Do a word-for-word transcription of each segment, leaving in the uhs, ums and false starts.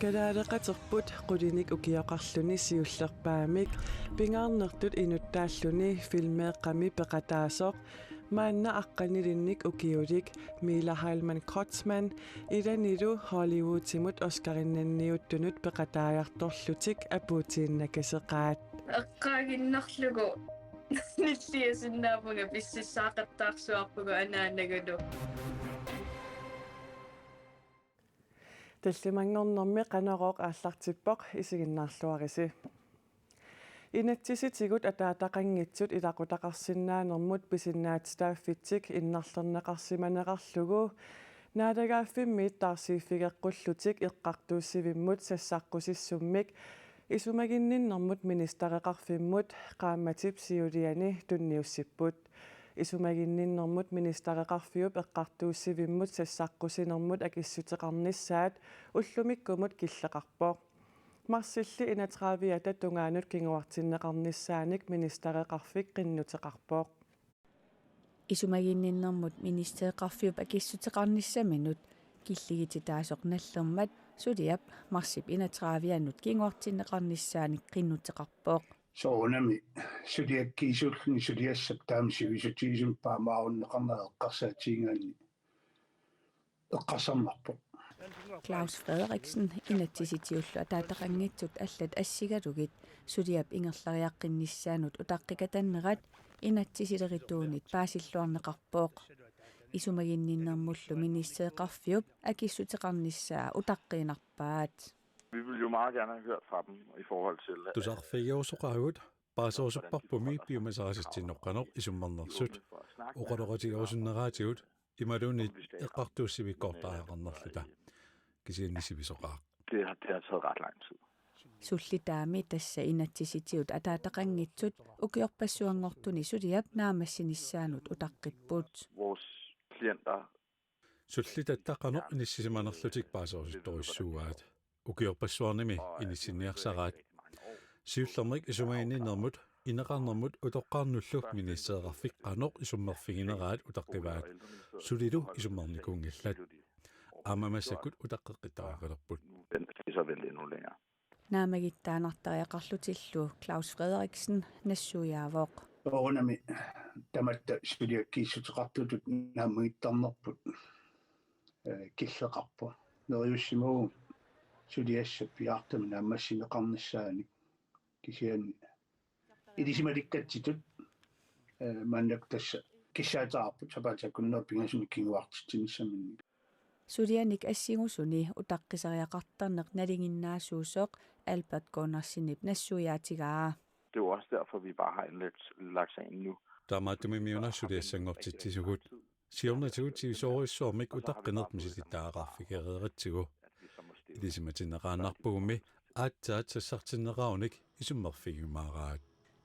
Kalaaleqaterput qulinik ukioqarluni siullerpaamik pingaarnertut inuttaalluni filmeeqqami peqataasoq, maanna aqqanilinnik ukiulik Mila Heilmann Kreutzmann ilanilu Hollywoodimut Oscarinnanniuttunut peqataajartorlutik apuutiinnakaseqaat. Eqqaaginnarlugu nilliasinnaapunga pississaaqattaarsuarpugut anaanagulu. Tallimanngornermi Qanorooq aallartippoq, isiginnaarluarisi. Inatsisitigut ataataqanngitsut ilaqutaqarsinnaanermut pisinnaatitaaffitsik innarlerneqarsimanerarlugu naalagaaffimmiit taarsiiffigeqqullutik eqqartuussivimmut sassaqqusissummik isumaginninnermut ministereqarfimmut qaammatip siuliani tunniussipput. Isumaginninnermut ministereqarfiup eqqartuussivimmut sassaqqusinermut akissuteqarnissaat ullumikkumut killeqarpoq. Marsilli enogtredive-ata tungaanut kinguartinneqarnissaanik ministereqarfik qinnuteqarpoq. Isumaginninnermut ministereqarfiup akissuteqarnissaminut killigititaasoq nallermat suliap marsip enogtredive-anut kinguartinneqarnissaanik qinnuteqarpoq. Soorunami suliakkiisuulluni suliassap taama sivisutigisumik paamaarunneqarnera eqqarsaatigigaanni eqqarsarnarpoq. Claus Frederiksen inatsisitiullu ataataqanngitsut allat assigalugit suliap ingerlariaqqinnissaanut utaqqikatannerat inatsisilerituunit paasilluarneqarpoq. Isumaginninnermullu ministereqarfiup akissuteqarnissaa utaqqiinnarpaat. Vi ville jo meget gerne have hørt fra dem i forhold til, at Tusarfigiusoqaagut paaserusupparpumi piumasaqartitsinneqarneq isummernersut. Oqaloqatigerusunneraatigut imaluunniit eqqartuussivikkoortariaqarnerluta. Kisianni sivisoqaaq. Det har, det har taget ret lang tid. Sullitaami tassa inatsisitigut ataataqanngitsut ukiorpassuanngortuni suliap naammassinissaanut utaqqipput. Vores klienter Sullitatta qanoq inissisimanerlutik paaserusuttorujussuuaat. Ukiorpassuarnimi inissinniarsaraat. Siullermik isumaginninnermut ineqarnermut utoqqarnullu ministereqarfik qanoq isummerfigineraat utaqqivaat. Sulilu isummernikuunngillat. Aamma massakkut utaqqeqqittariaqalerput. Den skal så vente endnu længere. Naammagittaartariaqarlutillu Claus Frederiksen nassuiaavoq. Soorunami tamatta suliakkiissuteqartutut naammagittarnerput, eh, killeqarpoq. Neriussimavugut suliassap piaartumik naammassineqarnissaanik, kisianni ilisimatikkatsitut, eh, maannakkut tassa kissaataarput sapaatip akunneri pingasunik kinguartitsinissaminnik. Sulianik assingusuni utaqqisariaqartarneq nalinginnaasuusoq Albert Gunnarsenip nassuiaatigaa. Det er jo også derfor, vi bare har indlagt, lagt sagen nu. Taamaattumimmiuna suliassanngortitsisugut. Siornatigut sivisoorujussuarmik utaqqineq misilittagaqarfigereeratsigu. Ilisimatinneqaannarpugummi aatsaat sassartinneqarunik isummerfigiumaaraat.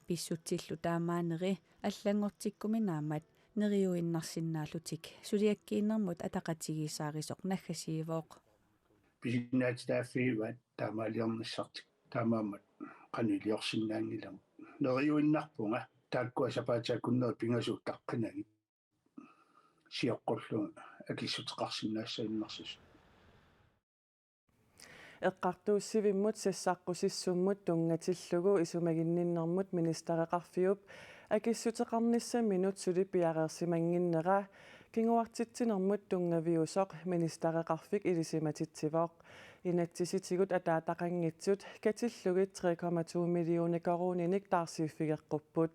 Pissutsillu taamaanneri allanngortikkuminaammat neriuinnarsinnaallutik suliakkiinnermut ataqatigiissaarisoq naggasiivoq. Pisinnaatitaaffigivaat taamaaliornissartik, taamaammat qanoq iliorsinnaanngilagut. Neriuinnarpunga taakkua sapaatip akunneri pingasut utaqqinagit. Sioqqullugu akissuteqarsinnaassaginnarsisoq. Eqqartuussivimmut sassaqqusissummut tunngatillugu isumaginninnermut ministereqarfiup akissuteqarnissaminut suli piareersimannginnera kinguartitsinermut tunngaviusoq ministereqarfik ilisimatitsivoq. Inatsisitigut ataataqanngitsut katillugit tre komma to millioner koruuninik taarsiiffigeqqupput.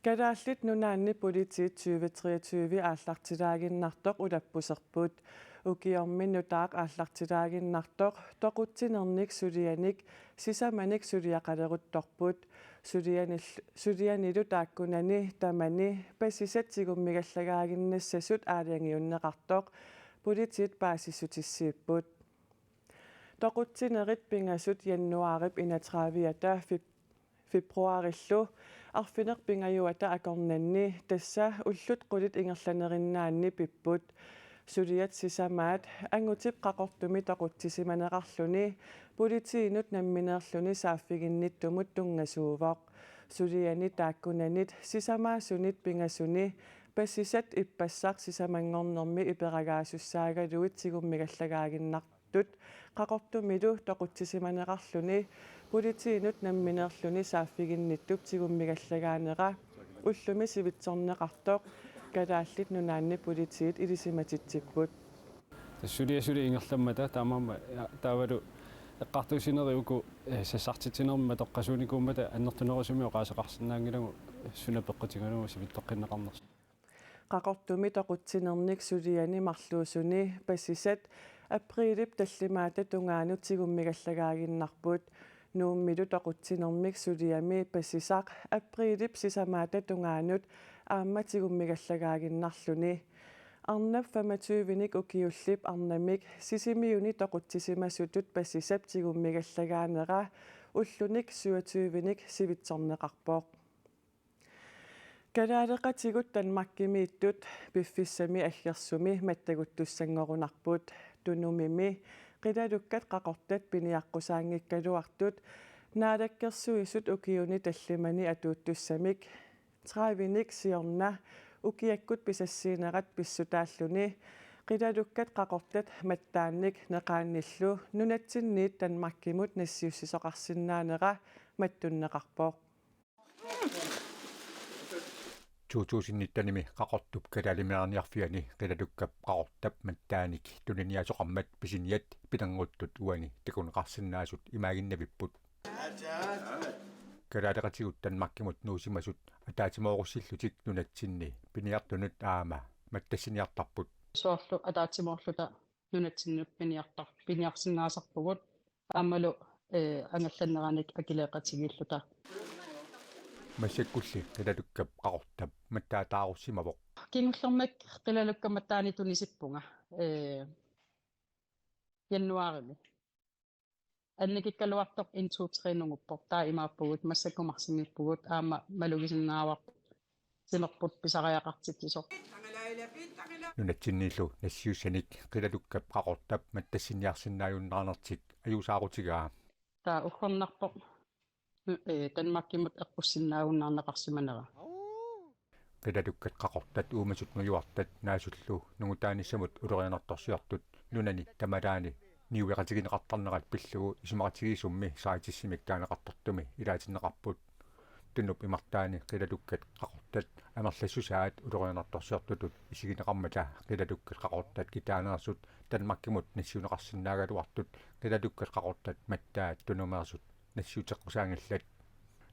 Kalaallit Nunaanni politiit tyve treogtyve aallartilaaginnartoq ulappuserput. Ukiormi nutaaq aallartilaaginnartoq toqutsinernik sulianik sisamanik suliaqaleruttorput. Sulianil-, sulianilu taakkunani tamani pasisat tigummigallagaaginnassasut aalajangiunneqartoq politiit paasissutissiipput. Toqutsinerit pingasut januaarip enogtredive-ata feb-, februaarillu arfineq-pingajuata akornanni, tassa ullut qulit ingerlanerinnaanni, pipput. Suliat sisamaat angutip qaqortumi toqutsisimanerarluni politiinut nammineerluni saaffiginnittumut tunngasuuvoq. Suliani taakkunanit sisamaasunit pingasuni pasisat ippassaq sisamanngornermi iperagaasussaagaluit tigummigallagaaginnar-, tigummigallartut Qaqortumilu toqutsisimaneqarluni politiinut nammineerluni saaffiginnittut tigummigallagaanera ullumi sivitsorneqartoq Kalaallit Nunaanni Politiit ilisimatitsipput. Tassa suliaq suli ingerlammata taamaammat, ja, taavalu eqqartuussinerit uku, eh, sassartitsinermi matoqqasuunikuummata annertunerusumik oqaaseqarsinnaanngilagut suna peqqutigalugu sivitsoqqinneqarnersoq. Qaqortumi toqutsinernik suliani marluusuni pasisat apriilip tallimaata tungaanut tigummigallagaaginnarput. Nuummilu toqutsinermik suliami pasisaq apriilip sisamaata tungaanut aamma tigummigallagaaginnarluni. Arnap femogtyvenik ukiullip arnamik Sisimiuni toqutsisimasutut pasisap tigummigallagaanera ullunik syvogtyvenik sivitsorneqarpoq. Kalaaleqatigut Danmarkimiittut piffissami aggersumi mattaguttussanngorunarput. Tunumimi qilalukkat qaqortat piniaqqusaanngikkaluartut Naalakkersuisut ukiuni tallimani atuuttussamik tredivenik siorna ukiakkut pisassiinerat pissutaalluni qilalukkat qaqortat mattaannik neqaannillu nunatsinniit Danmarkimut nassiussisoqarsinnaanera mattunneqarpoq. To tusind nittenimi Qaqortup kalaaliminerniarfiani qilalukkap qaqortap mattaanik tuniniaasoqarmat pisiniat pilerngutut uani takuneqarsinnaasut imaaginnavipput. Kalaaleqatigut Danmarkimut nuusimasut ataatsimoorussillutik nunatsinni piniartunut aamma mattassiniartarput. Soorlu ataatsimoorluta nunatsinnut piniartar-, piniarsinnaasarpugut aammalu, eh, angallanneranik akileeqatigiilluta. Massakkulli qilalukkap qaqortap mattaataarussimavoq. Kingullermik qilalukkat mattaanik tunisippunga, eh, januaarimi. Annikikkaluartoq en to tre nunguppoq, taava imaappugut, massakkut marsimiippugut, aamma malugisinnaavarput timerput pisariaqartitsisoq. Nunatsinniillu nassiussanik qilalukkap qaqortap mattassiniarsinnaajunnaarnertik ajuusaarutigaa. Taava uggornarpoq, eh, Danmarkimut eqqussinnaagunnaarneqarsimanera. Qilalukkat qaqortat uumasut nujuartat naasullu nungutaanissamut ulorianartorsiortut nunani tamalaani niueqatigineqartarnerat pillugu isumaqatigiissummi saatissimik taaneqartartumi ilaatinneqarput. Tunup imartaani qilalukkat qaqortat amerlassusaat ulorianartorsiortutut isigineqarmata qilalukkat qaqortat kitaaneersut Danmarkimut nassiunneqarsinnaagaluartut qilalukkat qaqortat mattaat tunumeersut nassiuteqqusaanngillat.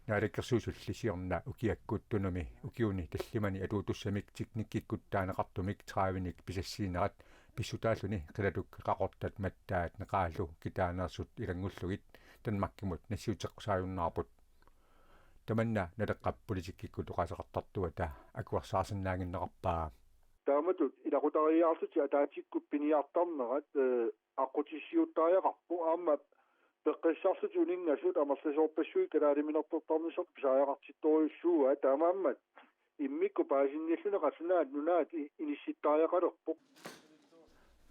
Naalakkersuisulli siorna ukiakkut tunumi ukiuni tallimani atuuttussamik teknikkikkut taaneqartumik tredivenik pisassiinerat pissutaalluni qilalukkat qaqortat mattaat neqaallu kitaaneersut ilanngullugit Danmarkimut nassiuteqqusaajunnaarput. Tamanna Naleqqap politikkikkut oqaaseqartartuata akuersaarsinnaannginnerarpaa. Taamatut ilaqutariiaarlutik ataatsikkut piniartarnerat, eh, aqqutissiuuttariaqarpoq, aamma peqqissarlutik uninngasut amerlasoorpassuit kalaaliminertortarnissartik pisariaqartittorujussuuaat, taamaammat immikkut paasinnilluni qallunaat nunaat i-, inissittariaqalerpoq.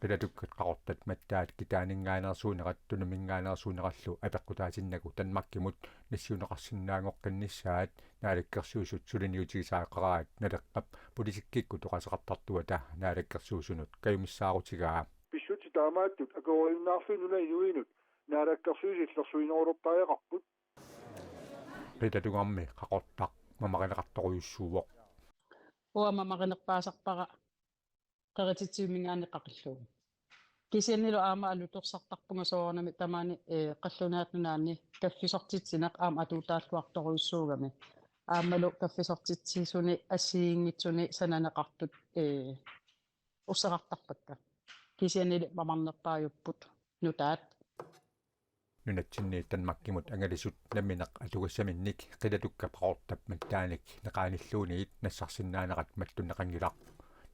Qilalukkat qaqortat mattaat kitaaninngaanneersuunerat tunuminngaanneersuunerallu apeqqutaatinnagu Danmarkimut nassiunneqarsinnaagoqqinnissaat Naalakkersuisut suliniutigisariaqaraat Naleqqap politikkikkut oqaaseqartartuata Naalakkersuisunut kajumissaarutigaa. Pissutsit taamaattut akueriunnaarlugit nunat inuinut Naalakkersuisut illersuinerulertariaqarput. Qilalugarmi qaqortaq mamarineqartorujussuuvoq. Uanga mamarinerpaasarpara qerititsivimminngaanniit qaqillugu. Kisiannilu aamma alutorsartarpunga soorunami tamaani, eh, Qallunaat Nunaanni kaffisortitsineq aamma atuutaalluartorujussuugami. Aammalu kaffisortitsisuni assigiinngitsuni sananeqartut, eh, usseqartarpakka. Kisiannili mamarnerpaajupput nutaat. Nunatsinni Danmarkimut angalisut nammineq atugassaminnik qilalukkat qaqortap mattaanik neqaanilluunniit nassarsinnaanerat mattunneqanngilaq.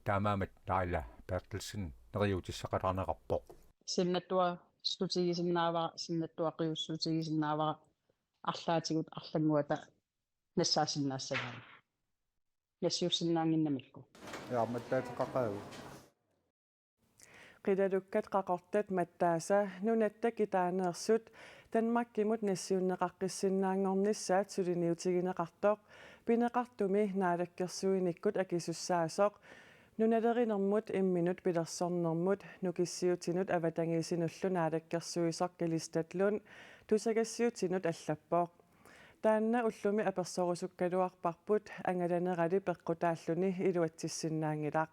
Taamaammat Laila Berthelsen neriuutissaqalaarneqarpoq. Sinnattuassutigisinnaavara, sinnattuaqiussutigisinnaavara arlaatigut arlannguata nassaassinnaassagaanni. Nassiussinnaannginnamikku. Ja, mattaateqaqaagut. Qilalukkat qaqortat mattaasa nunatta kitaaneersut Danmarkimut nassiunneqaqqissinnaanngornissaat suliniutigineqartoq pineqartumi naalakkersuinikkut akisussaasoq Nunalerinermut imminut pilersornermut nukissiutinut avatangiisinullu naalakkersuisoq Kalistat Lund tusagassiutinut allappoq. Taanna ullumi apersorusukkaluarparput angalanerali peqqutaalluni iluatsissinnaanngilaq.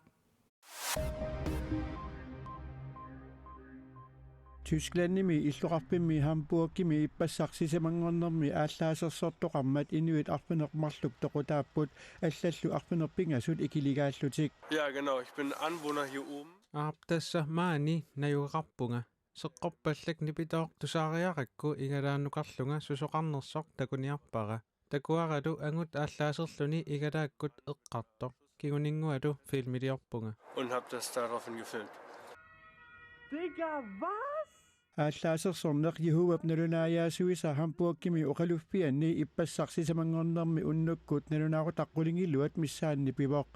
Tysklandimi illoqarfimmi Hamburgimi ippassaq sisamanngornermi aallaasersortoqarmat inuit arfineq-marluk toqutaapput, allallu arfineq-pingasut ikiligaallutik. Ja, genau, ich bin Anwohner hier oben. Aap, tassa maani najugaqarpunga. Seqqorpallak nipitooq tusaariarakku igalaannukarlunga susoqarnersoq takuniarpara. Takuaralu angut aallaaserluni igalaakkut eqqartoq. Kinguninngualu filmiliorpunga. Und hab das daraufhin gefilmt. Digga, was? Aallaasersorneq Jehovap nalunaajaasuisa Hamburgimi oqaluffianni ippassaq sisamanngornermi unnukkut nalunaaqutaq qulingiluat missaanni pivoq.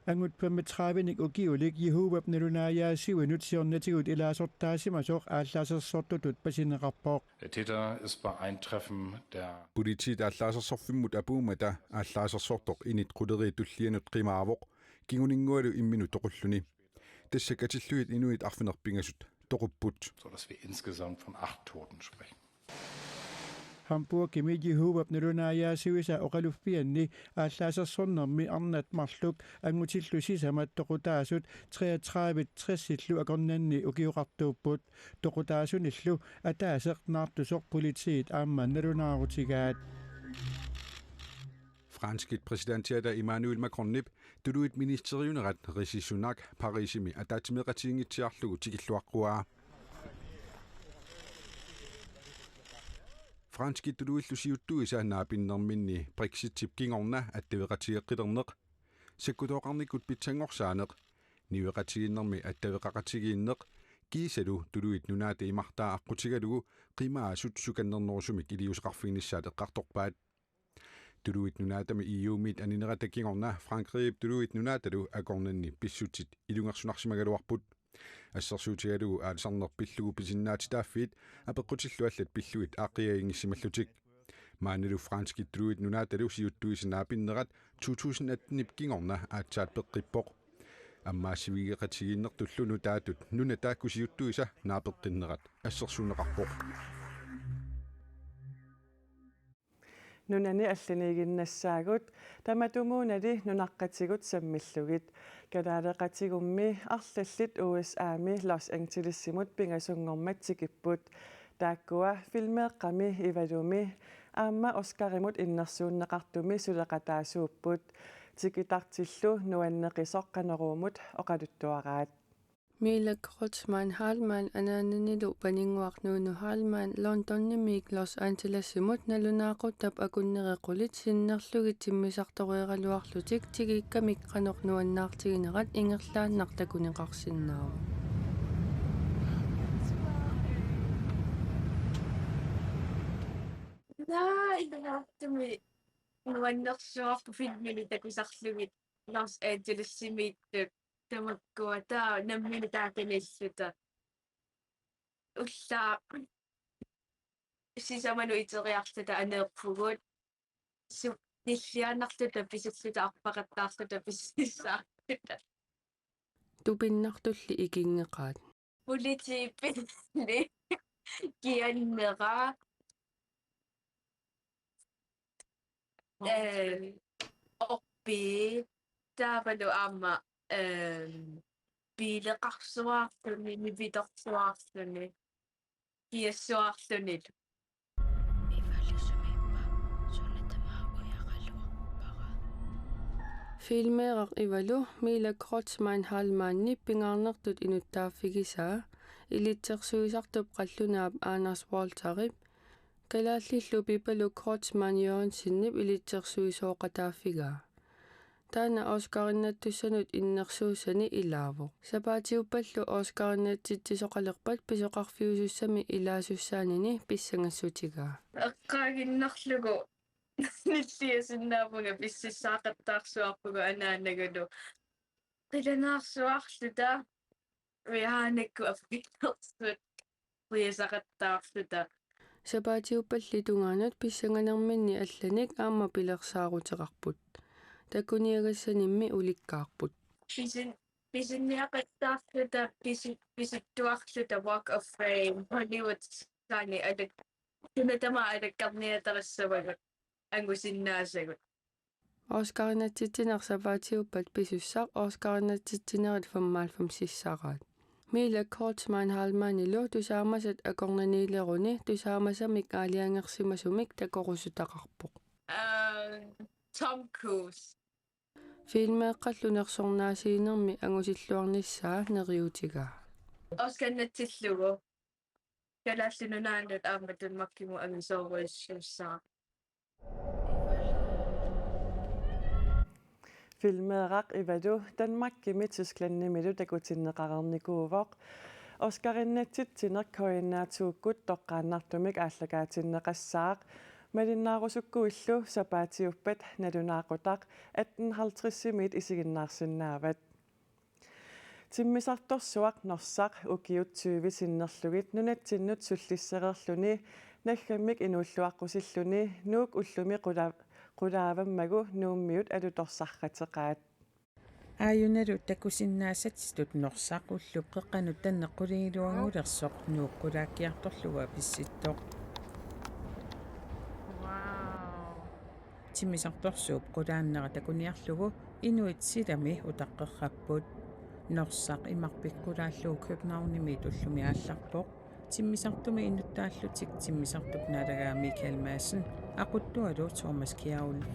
Angut femogtredive-nik ukiulik Jehovap nalunaajaasuinut siornatigut ilaasortaasimasoq aallaasersortutut pasineqarpoq. Der Täter ist bei einem Treffen der Politiit aallaasersorfimmut apuummata aallaasersortoq init quleriit tullianut qimaavoq, kinguninngualu imminut toqulluni. Tassa katillugit inuit arfineq-pingasut toqupput. So dass wir insgesamt von acht Toten sprechen. Hamburgimi Jehovap nalunaajaasuisa oqaluffianni aallaasersornermi arnat marluk angutillu sisamat toqutaasut treogtredive-tressillu akornanni ukioqartuupput. Toqutaasunillu ataaseq naartusoq politiit aamma nalunaarutigaat. Franskit præsidentiata Emmanuel Macronip tuluit ministeriunerat Rishi Sunak Parisimi ataatsimeeqatiginngitsiarlugu tikilluaqquaa. Franskit tuluillu siuttuisa naapinnerminni Brexitip kingorna attaveqatigeqqilerneq, sakkutooqarnikkut pitsanngorsaaneq, niueqatigiinnermi attaveqaqatigiinneq kiisalu Tuluit Nunaata imartaa aqqutigalugu qimaasut sukannernerusumik iliuuseqarfiginissaat eqqartorpaat. Tuluit Nunaatami E U-miit aninerata kingorna Frankrigip Tuluit Nunaatalu akornanni pissutsit ilungersunarsimagaluarput. Assersuutigalugu aalisarneq pillugu pisinnaatitaaffii apeqqutillu allat pillugit aaqqiaginngissimallutik. Maanilu Franskit Tuluit Nunaatalu siuttuisa naapinnerat to tusind atten-ip kingorna aatsaat peqqippoq. Ammaassivigeqatigiinnertullu nutaatut nuna taakku siuttuisa naapeqqinnerat assersuunneqarpoq. Nunani allaniiginnassaagut, tamatumuunali nunaqqatigut sammillugit. Kalaaleqatigummi arlallit U S A-mi Los Angelesimut pingasunngormat tikipput. Taakkua filmeeqqami Ivalumi aamma Oscarimut innersuunneqartumi suleqataasuupput. Tikitartillu nuanneqisoq Qanorumut oqaluttuaraat. Mila Kreutzmann Hallmann anaananilu paninnguaq Nuunu Hallmann Londonimiit Los Angelesimut nalunaaquttap akunneri qulit sinnerlugit timmisartoreeraluarlutik tikiikkamik qanoq nuannaartiginerat ingerlaannaq takuneqarsinnaavoq. Naa, ilaattumi nuannersuarput filmini takusarlugit Los Angelesimiittut tamakkua taava nammineq taakaniilluta. Ullaaq sisamanut iteriarluta aneerpugut. Su-, nilliaannarluta pisulluta arpaqattaarluta pisissaarluta. Tupinnartulli ikinngeqaat. Politiipilli kiannera. Ee, orpii taavalu aamma, ee, biileqarsuarluni, nipitorsuarluni, kiassuarlunilu. Filmeeraq Ivalu Mila Kreutzmann Hallmannip pingaarnertut inuttaaffigisaa, ilitsersuisartup qallunaap Anders Walterip, kalaallillu Pipaluk Kreutzmann Jørgensenip ilitsersuisooqataaffigaa. Taanna Oscarinnattussanut innersuussani ilaavoq. Sapaatiuppallu Oscarinnatsitsisoqalerpat pisoqarfiusussami ilaasussaanini pissangassutigaa. Eqqaaginnarlugu nilliasinnaapunga pississaaqattaarsuarpugut anaanagulu. Qilanaarsuarluta. Ujaanakku apuinnersut qiasaqattaarluta. Sapaatiuppalli tungaanut pissanganerminni allanik aamma pilersaaruteqarput. Takuniagassanimmi ulikkaarput. Pisin-, Pisinniaqattaarluta pisu-, pisuttuarluta Walk of Fame Hollywood saani alak-, tunatama alakkarniatarissavagut angusinnaasagut. Oscarinatsitsineq sapaatiuppat pisussaq Oscarinatsitsinerit femoghalvfemsissaraat. Mila Kreutzmann Heilmannilu tusaamasat akornanniileruni tusaamasamik aalajangersimasumik takorusutaqarpoq. Tom Cruise. Filmeeqqallu nersornaasiinermi angusilluarnissaa neriuutigaa. Oscarnatsillugu Kalaallit Nunaannut aamma Danmarkimut angisoorujussuussaaq. Filmeeraq Ivalu Danmarkimi Tysklandimilu takutinneqareernikuuvoq. Oscarinatsitsineq K N R to-kkut toqqaannartumik aallakaatinneqassaaq. Malinnaarusukkuillu sapaatiuppat nalunaaqutaq atten halvtredsimiit isiginnaarsinnaavat. Timmisartorsuaq Norsaq ukiut tyve sinnerlugit nunatsinnut sullissereerluni naggammik inuulluaqqusilluni Nuuk ullumi qula-, qulaavammagu Nuummiut alutorsarrateqaat. Aajunalu takusinnaasatitut Norsaq ullup qeqqanut tanneq qulingiluanngulersoq Nuuk qulaakkiartorlugu apissittoq. Wow. Timmisartorsuup qulaannera takuniarlugu inuit silami utaqqerrapput. Norsaq imarpik qulaallugu Københavnimiit ullumi aallarpoq. Timmisartumi inuttaallutik timmisartup naalagaa Michael Madsen, aquttualu Thomas Kjærulf.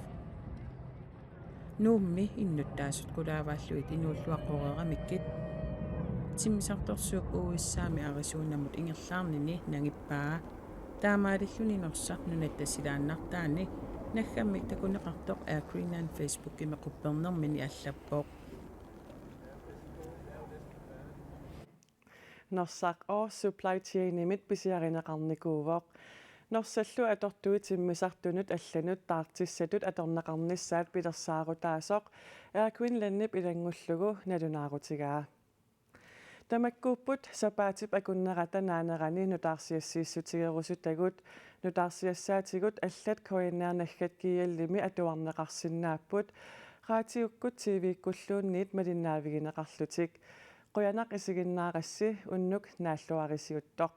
Nuummi innuttaasut qulaavaallugit inuulluaqqoreeramikkit. Timmisartorsuup U S A-mi Arizonamut ingerlaarnini nangippaa. Taamaalilluni Norsaq nunatta silaannartaani naggammik takuneqartoq Air Greenland Facebookimi quppernermini allappoq. Norsaq Air Supply Chainimit pisiarineqarnikuuvoq. Norsallu atortui timmisartunut allanut taartissatut atorneqarnissaat pilersaarutaasoq Air Greenlandip ilanngullugu nalunaarutigaa. Tamakkuupput sapaatip akunnerata naanerani nutaarsiassiissutigerusutagut. Nutaarsiassaatigut allat K N R naggat G L-imi atuarneqarsinnaapput. Raatiukkut T V-kkulluunniit malinnaavigineqarlutik. Qujanaq isiginnaarassi, unnuk naalluarisiuttoq.